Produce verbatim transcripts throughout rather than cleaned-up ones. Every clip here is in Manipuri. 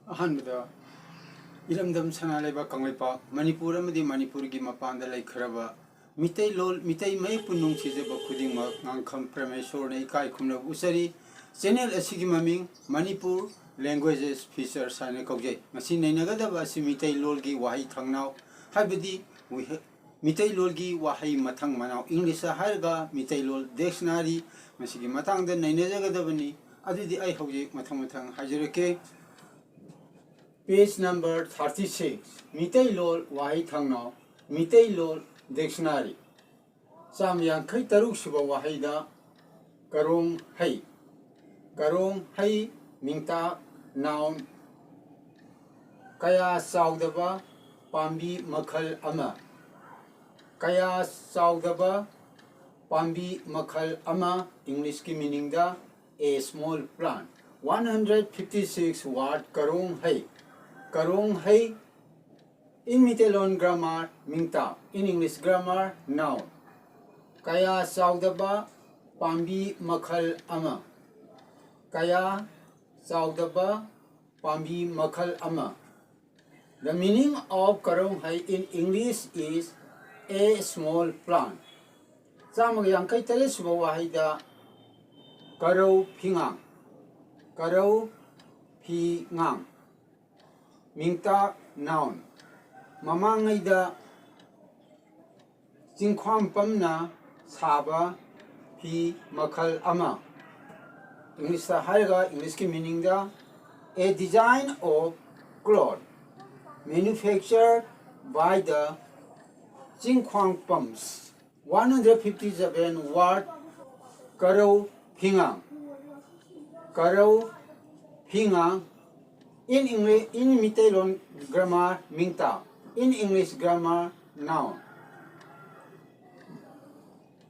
ꯑꯍꯥꯟꯕꯗ ꯏꯔꯝꯗꯝ ꯁꯅꯥ ꯂꯩꯕꯥꯛ ꯀꯪꯂꯩꯄꯥꯛ ꯃꯅꯤꯄꯨꯔ ꯑꯃꯗꯤ ꯃꯅꯤꯄꯨꯔꯒꯤ ꯃꯄꯥꯟꯗ ꯂꯩꯈ꯭ꯔꯕ ꯃꯤꯇꯩꯂꯣꯟ, ꯃꯤꯇꯩ ꯃꯌꯦꯛꯄꯨ ꯅꯨꯡꯁꯤꯖꯕ ꯈꯨꯗꯤꯡꯃꯛ ꯉꯥꯡꯈꯝ ꯄ꯭ꯔꯃꯦꯁꯣꯔꯅ ꯏꯀꯥꯏ ꯈꯨꯝꯅꯕ ꯎꯠꯆꯔꯤ꯫ ꯆꯦꯅꯦꯜ ꯑꯁꯤꯒꯤ ꯃꯃꯤꯡ ꯃꯅꯤꯄꯨꯔ ꯂꯦꯡꯒ꯭ꯋꯦꯖꯦꯁ ꯐꯤꯆꯔꯁ ꯍꯥꯏꯅ ꯀꯧꯖꯩ꯫ ꯃꯁꯤ ꯅꯩꯅꯒꯗꯕ ꯑꯁꯤ ꯃꯤꯇꯩꯂꯣꯟꯒꯤ ꯋꯥꯍꯩ ꯊꯥꯡꯅꯥꯎ, ꯍꯥꯏꯕꯗꯤ ꯋꯤꯍ-, ꯃꯤꯇꯩꯂꯣꯟꯒꯤ ꯋꯥꯍꯩ ꯃꯊꯪ ꯃꯅꯥꯎ, ꯏꯪꯂꯤꯁꯇ ꯍꯥꯏꯔꯒ ꯃꯤꯇꯩꯂꯣꯟ ꯗꯤꯛꯁꯅꯥꯔꯤ꯫ ꯃꯁꯤꯒꯤ ꯃꯇꯥꯡꯗ ꯅꯩꯅꯖꯒꯗꯕꯅꯤ꯫ ꯑꯗꯨꯗꯤ ꯑꯩ ꯍꯧꯖꯤꯛ ꯃꯊꯪ ꯃꯊꯪ ꯍꯥꯏꯖꯔꯛꯀꯦ꯫ Page number thirty six, Meiteilon ꯋꯥꯍꯩ ꯊꯥꯡꯅꯥꯎ, ꯃꯤꯇꯩꯂꯣꯟ ꯗꯤꯛꯁꯅꯥꯔꯤ꯫ ꯆꯥꯝꯃ ꯌꯥꯡꯈꯩ ꯇꯔꯨꯛ ꯁꯨꯕ ꯋꯥꯍꯩꯗ ꯀꯔꯣꯡ ꯍꯩ, ꯀꯔꯣꯡ ꯍꯩ, ꯃꯤꯡꯇꯥꯛ, noun, ꯀꯌꯥ ꯆꯥꯎꯗꯕ ꯄꯥꯝꯕꯤ ꯃꯈꯜ ꯑꯃ, ꯀꯌꯥ ꯆꯥꯎꯗꯕ ꯄꯥꯝꯕꯤ ꯃꯈꯜ ꯑꯃ, ꯏꯪꯂꯤꯁꯀꯤ ꯃꯤꯅꯤꯡꯗ a small plant꯫ One hundred fifty six word, ꯀꯔꯣꯡ ꯍꯩ, ꯀꯔꯣꯡ ꯍꯩ, in ꯃꯤꯇꯩꯂꯣꯟ ꯒ꯭ꯔꯥꯃꯥꯔ, ꯃꯤꯡꯇꯥꯛ, in English grammar, noun, ꯀꯌꯥ ꯆꯥꯎꯗꯕ ꯄꯥꯝꯕꯤ ꯃꯈꯜ ꯑꯃ, ꯀꯌꯥ ꯆꯥꯎꯗꯕ ꯄꯥꯝꯕꯤ ꯃꯈꯜ ꯑꯃ꯫ The meaning of ꯀꯔꯣꯡ ꯍꯩ in English is a small plant꯫ ꯆꯥꯝꯃꯒ ꯌꯥꯡꯈꯩ ꯇꯔꯦꯠ ꯁꯨꯕ ꯋꯥꯍꯩꯗ ꯀꯔꯧ ꯐꯤꯉꯥꯡ, ꯀꯔꯧ ꯐꯤꯉꯥꯡ, ꯃꯤꯡꯇꯥꯛ, noun, ꯃꯃꯥꯡꯉꯩꯗ ꯆꯤꯡꯈ꯭ꯋꯥꯝꯄꯝꯅ ꯁꯥꯕ ꯐꯤ ꯃꯈꯜ ꯑꯃ, ꯏꯪꯂꯤꯁꯇ ꯍꯥꯏꯔꯒ ꯏꯪꯂꯤꯁꯀꯤ ꯃꯤꯅꯤꯡꯗ a design of cloth manufactured by the ꯆꯤꯡꯈ꯭ꯋꯥꯝꯄꯝꯁ꯫ One hundred fifty seven word, ꯀꯔꯧ ꯐꯤꯉꯥꯡ, ꯀꯔꯧ ꯐꯤꯉꯥꯡ, in English, in Meiteilon grammar, ꯃꯤꯡꯇꯥꯛ, in English grammar, noun,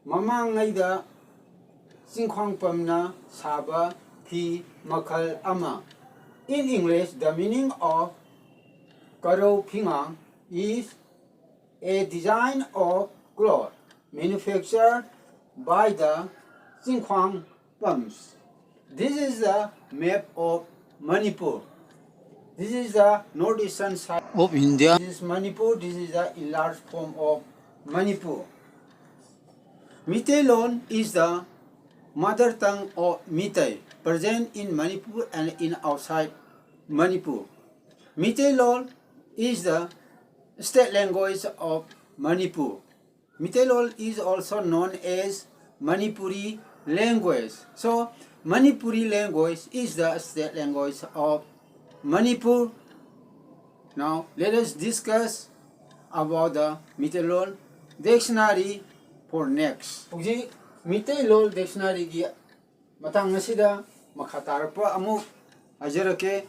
ꯃꯃꯥꯡꯉꯩꯗ ꯆꯤꯡꯈ꯭ꯋꯥꯡꯄꯝꯅ ꯁꯥꯕ ꯐꯤ ꯃꯈꯜ ꯑꯃ꯫ In English, the meaning of ꯀꯔꯧ ꯐꯤꯉꯥꯡ is a design of cloth manufactured by the ꯆꯤꯡꯈ꯭ꯋꯥꯡ ꯄꯝꯁ꯫ This is the map of Manipur. This is the northeastern side of India. This is Manipur. This is the enlarged form of Manipur. Meiteilol is the mother tongue of Meitei, present in Manipur and in outside Manipur. Meiteilol is the state language of Manipur. Meiteilol is also known as Manipuri language. So, Manipuri language is the state language of Manipur. Now, let us discuss about the Meiteilol dictionary for next. ꯍꯧꯖꯤꯛ ꯃꯤꯇꯩꯂꯣꯟ ꯗꯤꯛꯁꯅꯥꯔꯤꯒꯤ ꯃꯇꯥꯡ ꯑꯁꯤꯗ ꯃꯈꯥ ꯇꯥꯔꯛꯄ ꯑꯃꯨꯛ ꯍꯥꯏꯖꯔꯛꯀꯦ꯫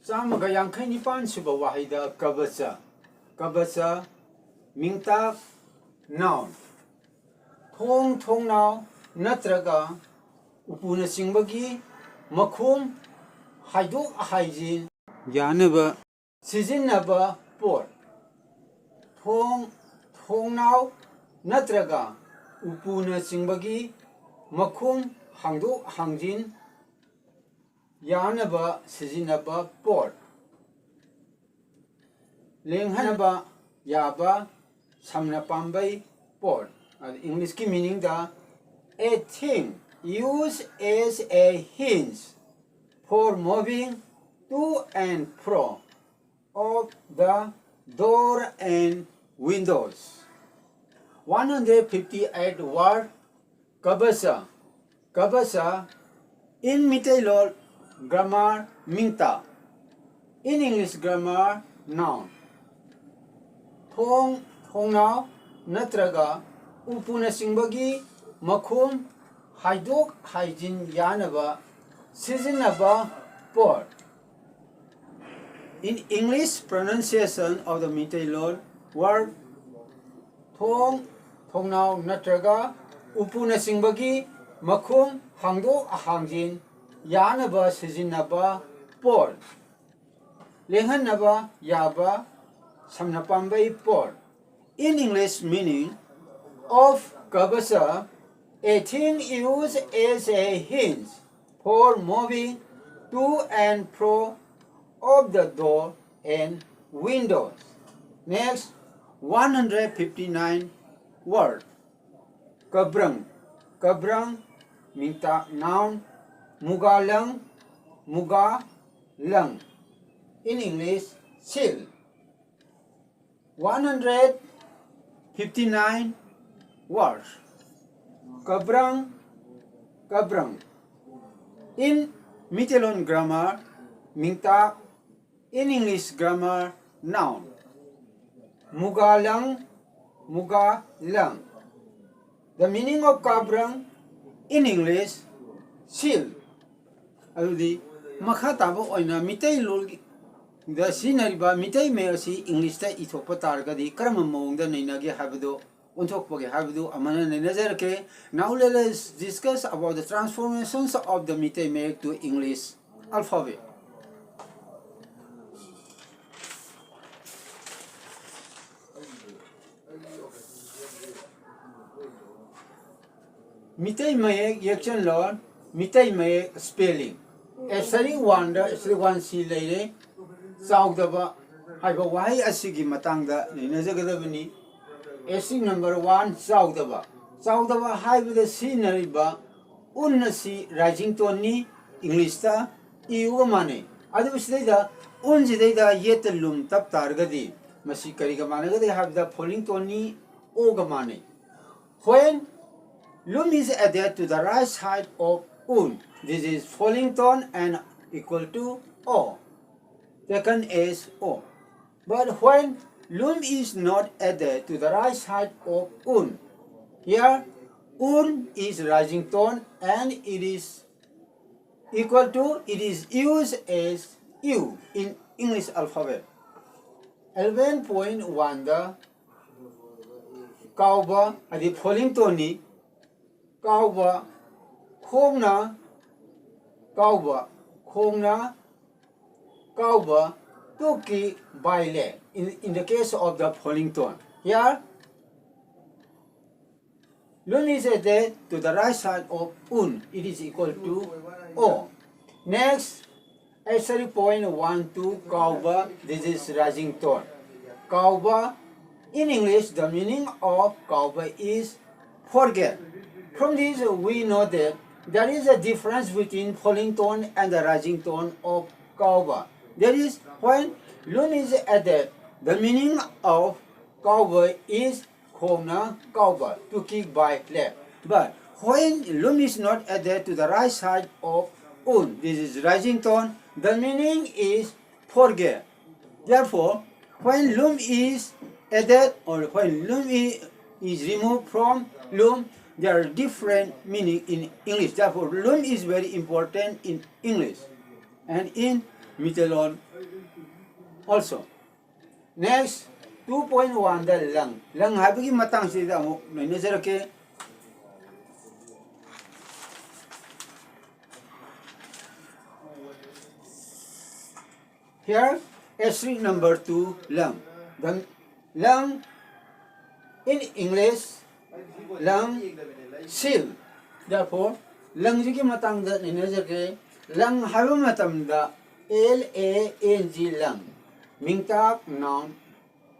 ꯆꯥꯝꯃꯒ ꯌꯥꯡꯈꯩ ꯅꯤꯄꯥꯟ ꯁꯨꯕ ꯋꯥꯍꯩꯗ ꯀꯕꯆ, ꯀꯕꯆ, ꯃꯤꯡꯇꯥꯛ, noun꯫ ꯊꯣꯡ, ꯊꯣꯡꯅꯥꯎ ꯅꯠꯇ꯭ꯔꯒ ꯎꯄꯨꯅꯆꯤꯡꯕꯒꯤ ꯃꯈꯨꯝ ꯍꯥꯏꯗꯣꯛ ꯍꯥꯏꯖꯤꯟ ꯌꯥꯅꯕ ꯁꯤꯖꯤꯟꯅꯕ ꯄꯣꯠ꯫ ꯊꯣꯡ, ꯊꯣꯡꯅꯥꯎ ꯅꯠꯇ꯭ꯔꯒ ꯎꯄꯨꯅꯆꯤꯡꯕꯒꯤ ꯃꯈꯨꯝ ꯍꯥꯡꯗꯣꯛ ꯍꯥꯡꯖꯤꯟ ꯌꯥꯅꯕ ꯁꯤꯖꯤꯟꯅꯕ ꯄꯣꯠ꯫ ꯂꯦꯡꯍꯟꯕ ꯌꯥꯕ ꯁꯝꯅ ꯄꯥꯝꯕꯩ ꯄꯣꯠ꯫ ꯑꯗ ꯏꯪꯂꯤꯁꯀꯤ ꯃꯤꯅꯤꯡꯗ, a thing used as a hinge for moving to and fro of the door and windows. One hundred fifty-eight word, ꯀꯕꯆ, ꯀꯕꯆ, in Meiteilon grammar ꯃꯤꯡꯇꯥꯛ, in English grammar noun꯫ ꯊꯣꯡ, ꯊꯣꯡꯅꯥꯎ ꯅꯠꯇ꯭ꯔꯒ ꯎꯄꯨꯅꯆꯤꯡꯕꯒꯤ ꯃꯈꯨꯝ ꯍꯥꯏꯗꯣꯛ ꯍꯥꯏꯖꯤꯟ ꯌꯥꯅꯕ ꯁꯤꯖꯤꯟꯅꯕ ꯄꯣꯠ꯫ In English pronunciation of the Meiteilon word, ꯊꯣꯡ, ꯊꯣꯡꯅꯥꯎ ꯅꯠꯇ꯭ꯔꯒ ꯎꯄꯨꯅꯆꯤꯡꯕꯒꯤ ꯃꯈꯨꯝ ꯍꯥꯡꯗꯣꯛ ꯍꯥꯡꯖꯤꯟ ꯌꯥꯅꯕ ꯁꯤꯖꯤꯟꯅꯕ ꯄꯣꯠ꯫ ꯂꯦꯡꯍꯟꯅꯕ ꯌꯥꯕ ꯁꯝꯅ ꯄꯥꯝꯕꯩ ꯄꯣꯠ꯫ In English meaning of ꯀꯕꯆ, A thing used as a hinge for moving to and fro of the door and windows. Next, one hundred fifty-nine word. Kabrang. Kabrang, mingtak, noun. Mugalang, muga, lang. In English, seal. One hundred fifty-nine words. Kabrang, kabrang. In Meitei loan grammar, mingtak. In English grammar, noun. Mugalang, mugalang. The meaning of kabrang in English, seal. ꯑꯗꯨꯗꯤ ꯃꯈꯥ ꯇꯥꯕ ꯑꯣꯏꯅ ꯃꯤꯇꯩꯂꯣꯟꯒꯤꯗ ꯁꯤꯖꯤꯟꯅꯔꯤꯕ ꯃꯤꯇꯩ ꯃꯌꯦꯛ ꯑꯁꯤ ꯏꯪꯂꯤꯁꯇ ꯏꯊꯣꯛꯄ ꯇꯥꯔꯒꯗꯤ ꯀꯔꯝꯕ ꯃꯑꯣꯡꯗ ꯅꯩꯅꯒꯦ ꯍꯥꯏꯕꯗꯨ ꯑꯣꯟꯊꯣꯛꯄꯒꯦ ꯍꯥꯏꯕꯗꯨ ꯑꯃꯅ ꯅꯩꯅꯖꯔꯛꯀꯦ꯫ Now let us discuss about the transformations of the Meitei Mayek to English alphabet. Meitei ꯃꯌꯦꯛ ꯌꯦꯛꯆꯟꯂꯣꯟ, ꯃꯤꯇꯩ ꯃꯌꯦꯛ spelling꯫ Essay one ꯗ essay one C ꯂꯩꯔꯦ꯫ ꯆꯥꯎꯗꯕ ꯍꯥꯏꯕ ꯋꯥꯍꯩ ꯑꯁꯤꯒꯤ ꯃꯇꯥꯡꯗ ꯅꯩꯅꯖꯒꯗꯕꯅꯤ꯫ Essay number one, ꯆꯥꯎꯗꯕ꯫ ꯆꯥꯎꯗꯕ ꯍꯥꯏꯕꯗ ꯁꯤꯖꯤꯟꯅꯔꯤꯕ ꯎꯟ ꯑꯁꯤ rising tone ꯅꯤ, ꯏꯪꯂꯤꯁꯇ ꯏ ꯎꯒ ꯃꯥꯟꯅꯩ꯫ ꯑꯗꯨꯕꯨ ꯁꯤꯗꯩꯗ ꯎꯟꯁꯤꯗꯩꯗ ꯌꯦꯠꯇ ꯂꯨꯝ ꯇꯞ ꯇꯥꯔꯒꯗꯤ ꯃꯁꯤ ꯀꯔꯤꯒ ꯃꯥꯟꯅꯒꯗꯒꯦ ꯍꯥꯏꯕꯗ falling tone ꯅꯤ, ꯑꯣꯒ ꯃꯥꯟꯅꯩ꯫ When lum is added to the right side of un, this is falling tone and equal to o, taken as o. But when lum is not added to the right side of un, here un is rising tone and it is equal to, it is used as u in English alphabet. Eleven point one ꯗ ꯀꯥꯎꯕ ꯍꯥꯏꯗꯤ falling tone ꯅꯤ꯫ ꯀꯥꯎꯕ, ꯈꯣꯡꯅ ꯀꯥꯎꯕ, ꯈꯣꯡꯅ ꯀꯥꯎꯕ, ꯇꯨꯀꯤ ꯕꯥꯏꯂꯦ in, in the case of the falling tone. Here, Lum is added to the right side of un. It is equal to O. Next, exercise point one two, Kaoba. This is rising tone. Kaoba. In English, the meaning of Kaoba is forget. From this, we know that there is a difference between falling tone and the rising tone of Kaoba. That is, when lum is added, the meaning of Kaoba is Khona Kaoba, to kick by left. But when lum is not added to the right side of un, this is rising tone, the meaning is forget. Therefore, when lum is added or when lum i- is removed from lum, there are different meaning in English. Therefore, lum is very important in English and in Mittelhond also. Next, two point one ꯗ ꯂꯪ꯫ ꯂꯪ ꯍꯥꯏꯕꯒꯤ ꯃꯇꯥꯡꯁꯤꯗ ꯑꯃꯨꯛ ꯅꯩꯅꯖꯔꯛꯀꯦ꯫ Here, asterisk number two, lam. The lam in English, lam, seal. Therefore, lamꯁꯤꯒꯤ ꯃꯇꯥꯡꯗ ꯅꯩꯅꯖꯒꯦ꯫ lam ꯍꯥꯏꯕ ꯃꯇꯝꯗ L A N G, lam꯫ ꯃꯤꯡꯇꯥꯛ, noun꯫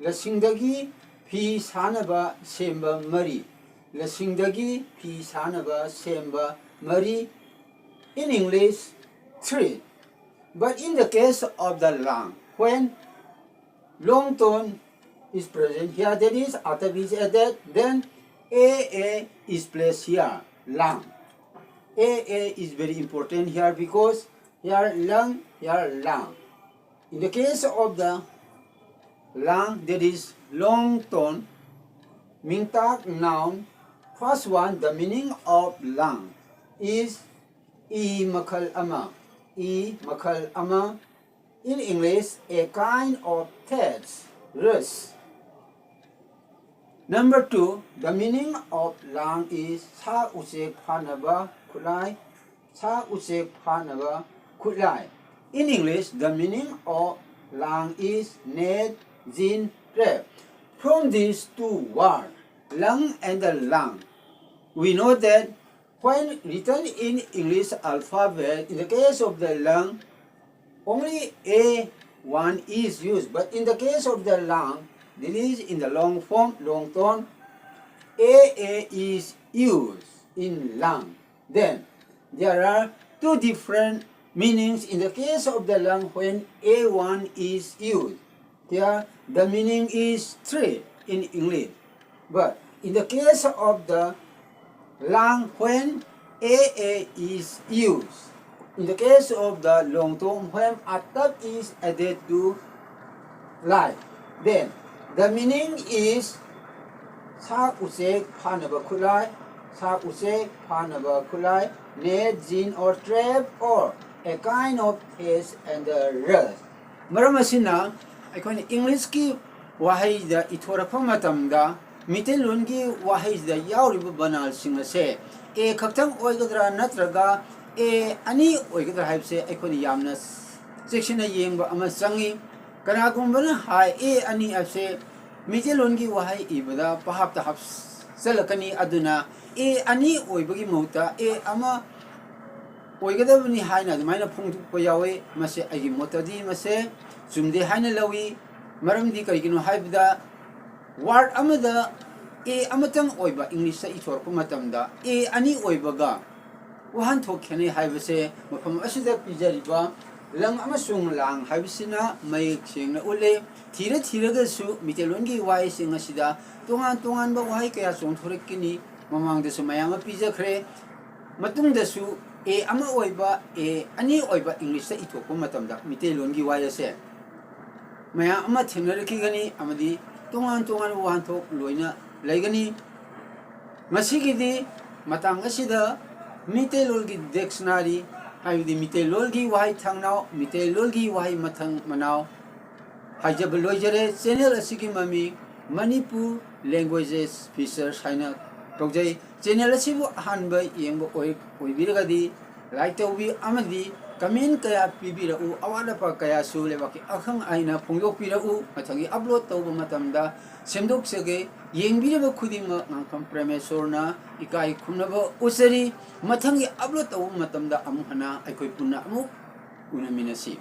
ꯂꯁꯤꯡꯗꯒꯤ ꯐꯤ ꯁꯥꯅꯕ ꯁꯦꯝꯕ ꯃꯔꯤ꯫ ꯂꯁꯤꯡꯗꯒꯤ ꯐꯤ ꯁꯥꯅꯕ ꯁꯦꯝꯕ ꯃꯔꯤ꯫ In English, three. But in the case of the lang, when long tone is present here, that is, atap is added, then A A is placed here, lang. A A is very important here because here lang, here lang. In the case of the lang, that is long tone, ꯃꯤꯡꯇꯥꯛ, noun, first one, the meaning of lang is E ꯃꯈꯜ ꯑꯃ, ꯏ ꯃꯈꯜ ꯑꯃ, in English, a kind of thatch, roots. Number two, the meaning of lang is ꯁꯥ ꯎꯆꯦꯛ ꯐꯥꯅꯕ ꯈꯨꯠꯂꯥꯏ, ꯁꯥ ꯎꯆꯦꯛ ꯐꯥꯅꯕ ꯈꯨꯠꯂꯥꯏ꯫ In English, the meaning of lang is net, gin, trap. From these two words, lung and the lang, We know that when written in English alphabet, in the case of the lang, only A one is used, but in the case of the lang, this is in the long form, long tone, A A is used in lang. Then, there are two different meanings in the case of the lang when A one is used. Here, the meaning is three in English. But in the case of the lang, when A A is used, in the case of the long tone, when atap is added to lai, then the meaning is ꯁꯥ ꯎꯆꯦꯛ ꯐꯥꯅꯕ ꯈꯨꯠꯂꯥꯏ, ꯁꯥ ꯎꯆꯦꯛ ꯐꯥꯅꯕ ꯈꯨꯠꯂꯥꯏ, net, gin or trap or a kind of hedge and a rush. ꯃꯔꯝ ꯑꯁꯤꯅ ꯑꯩꯈꯣꯏꯅ ꯏꯪꯂꯤꯁꯀꯤ ꯋꯥꯍꯩꯗ ꯏꯊꯣꯔꯛꯄ ꯃꯇꯝꯗ ꯃꯤꯇꯩꯂꯣꯟꯒꯤ ꯋꯥꯍꯩꯁꯤꯗ ꯌꯥꯎꯔꯤꯕ ꯕꯅꯥꯜꯁꯤꯡ ꯑꯁꯦ ꯑꯦ ꯈꯛꯇꯪ ꯑꯣꯏꯒꯗ꯭ꯔꯥ ꯅꯠꯇ꯭ꯔꯒ ꯑꯦ ꯑꯅꯤ ꯑꯣꯏꯒꯗ꯭ꯔꯥ ꯍꯥꯏꯕꯁꯦ ꯑꯩꯈꯣꯏꯅ ꯌꯥꯝꯅ ꯆꯦꯛꯁꯤꯟꯅ ꯌꯦꯡꯕ ꯑꯃ ꯆꯪꯉꯤ꯫ ꯀꯅꯥꯒꯨꯝꯕꯅ ꯍꯥꯏ ꯑꯦ ꯑꯅꯤ ꯑꯁꯦ ꯃꯤꯇꯩꯂꯣꯟꯒꯤ ꯋꯥꯍꯩ ꯏꯕꯗ ꯚꯥꯞꯇ ꯍꯥꯞꯆꯜꯂꯛꯀꯅꯤ, ꯑꯗꯨꯅ ꯑꯦ ꯑꯅꯤ ꯑꯣꯏꯕꯒꯤ ꯃꯍꯨꯠꯇ ꯑꯦ ꯑꯃ ꯑꯣꯏꯒꯗꯕꯅꯤ ꯍꯥꯏꯅ ꯑꯗꯨꯃꯥꯏꯅ ꯐꯣꯡꯗꯣꯛꯄ ꯌꯥꯎꯋꯤ꯫ ꯃꯁꯤ ꯑꯩꯒꯤ ꯃꯣꯠꯇꯗꯤ ꯃꯁꯦ ꯆꯨꯝꯗꯦ ꯍꯥꯏꯅ ꯂꯧꯏ꯫ ꯃꯔꯝꯗꯤ ꯀꯔꯤꯒꯤꯅꯣ ꯍꯥꯏꯕꯗ, ꯋꯥꯔꯗ ꯑꯃꯗ ꯑꯦ ꯑꯃꯇꯪ ꯑꯣꯏꯕ ꯏꯪꯂꯤꯁꯇ ꯏꯊꯣꯔꯛꯄ ꯃꯇꯝꯗ ꯑꯦ ꯑꯅꯤ ꯑꯣꯏꯕꯒ ꯋꯥꯍꯟꯊꯣꯛ ꯈꯦꯠꯅꯩ ꯍꯥꯏꯕꯁꯦ ꯃꯐꯝ ꯑꯁꯤꯗ ꯄꯤꯖꯔꯤꯕ ꯂꯪ ꯑꯃꯁꯨꯡ ꯂꯥꯡ ꯍꯥꯏꯕꯁꯤꯅ ꯃꯌꯦꯛ ꯁꯦꯡꯅ ꯎꯠꯂꯦ꯫ ꯊꯤꯔ ꯊꯤꯔꯒꯁꯨ ꯃꯤꯇꯩꯂꯣꯟꯒꯤ ꯋꯥꯍꯩꯁꯤꯡ ꯑꯁꯤꯗ ꯇꯣꯉꯥꯟ ꯇꯣꯉꯥꯟꯕ ꯋꯥꯍꯩ ꯀꯌꯥ ꯆꯣꯡꯊꯣꯔꯛꯀꯅꯤ꯫ ꯃꯃꯥꯡꯗꯁꯨ ꯃꯌꯥꯝ ꯑꯃ ꯄꯤꯖꯈ꯭ꯔꯦ꯫ ꯃꯇꯨꯡꯗꯁꯨ ꯑꯦ ꯑꯃ ꯑꯣꯏꯕ, ꯑꯦ ꯑꯅꯤ ꯑꯣꯏꯕ ꯏꯪꯂꯤꯁꯇ ꯏꯊꯣꯛꯄ ꯃꯇꯝꯗ ꯃꯤꯇꯩꯂꯣꯟꯒꯤ ꯋꯥꯍꯩ ꯑꯁꯦ ꯃꯌꯥꯝ ꯑꯃ ꯊꯦꯡꯅꯔꯛꯈꯤꯒꯅꯤ ꯑꯃꯗꯤ ꯇꯣꯉꯥꯟ ꯇꯣꯉꯥꯟꯕ ꯋꯥꯍꯟꯊꯣꯛ ꯂꯣꯏꯅ ꯂꯩꯒꯅꯤ꯫ ꯉꯁꯤꯒꯤꯗꯤ ꯃꯇꯥꯡ ꯑꯁꯤꯗ ꯃꯤꯇꯩꯂꯣꯟꯒꯤ dictionary, ꯍꯥꯏꯕꯗꯤ ꯃꯤꯇꯩꯂꯣꯟꯒꯤ ꯋꯥꯍꯩ ꯊꯥꯡꯅꯥꯎ, ꯃꯤꯇꯩꯂꯣꯟꯒꯤ ꯋꯥꯍꯩ ꯃꯊꯪ ꯃꯅꯥꯎ ꯍꯥꯏꯖꯕ ꯂꯣꯏꯖꯔꯦ꯫ Channel ꯑꯁꯤꯒꯤ ꯃꯃꯤꯡ Manipur Languages Features ꯍꯥꯏꯅ ꯀꯧꯖꯩ꯫ Channel ꯑꯁꯤꯕꯨ ꯑꯍꯥꯟꯕ ꯌꯦꯡꯕ ꯑꯣꯏ-, ꯑꯣꯏꯕꯤꯔꯒꯗꯤ like ꯇꯧꯕꯤꯌꯨ ꯑꯃꯗꯤ Comment ꯀꯌꯥ ꯄꯤꯕꯤꯔꯛꯎ, ꯑꯋꯥꯠ ꯑꯄꯥ ꯀꯌꯥꯁꯨ ꯂꯩꯕꯥꯛꯀꯤ ꯑꯈꯪ ꯑꯍꯩꯅ ꯐꯣꯡꯗꯣꯛꯄꯤꯔꯛꯎ꯫ ꯃꯊꯪꯒꯤ upload ꯇꯧꯕ ꯃꯇꯝꯗ ꯁꯦꯝꯗꯣꯛꯆꯒꯦ꯫ ꯌꯦꯡꯕꯤꯔꯤꯕ ꯈꯨꯗꯤꯡꯃꯛ ꯉꯥꯡꯐꯝ ꯄ꯭ꯔꯦꯃꯦꯁꯣꯔꯅ ꯏꯀꯥꯏ ꯈꯨꯝꯅꯕ ꯎꯠꯆꯔꯤ꯫ ꯃꯊꯪꯒꯤ upload ꯇꯧꯕ ꯃꯇꯝꯗ ꯑꯃꯨꯛ ꯍꯟꯅ ꯑꯩꯈꯣꯏ ꯄꯨꯟꯅ ꯑꯃꯨꯛ ꯎꯅꯃꯤꯟꯅꯁꯤ꯫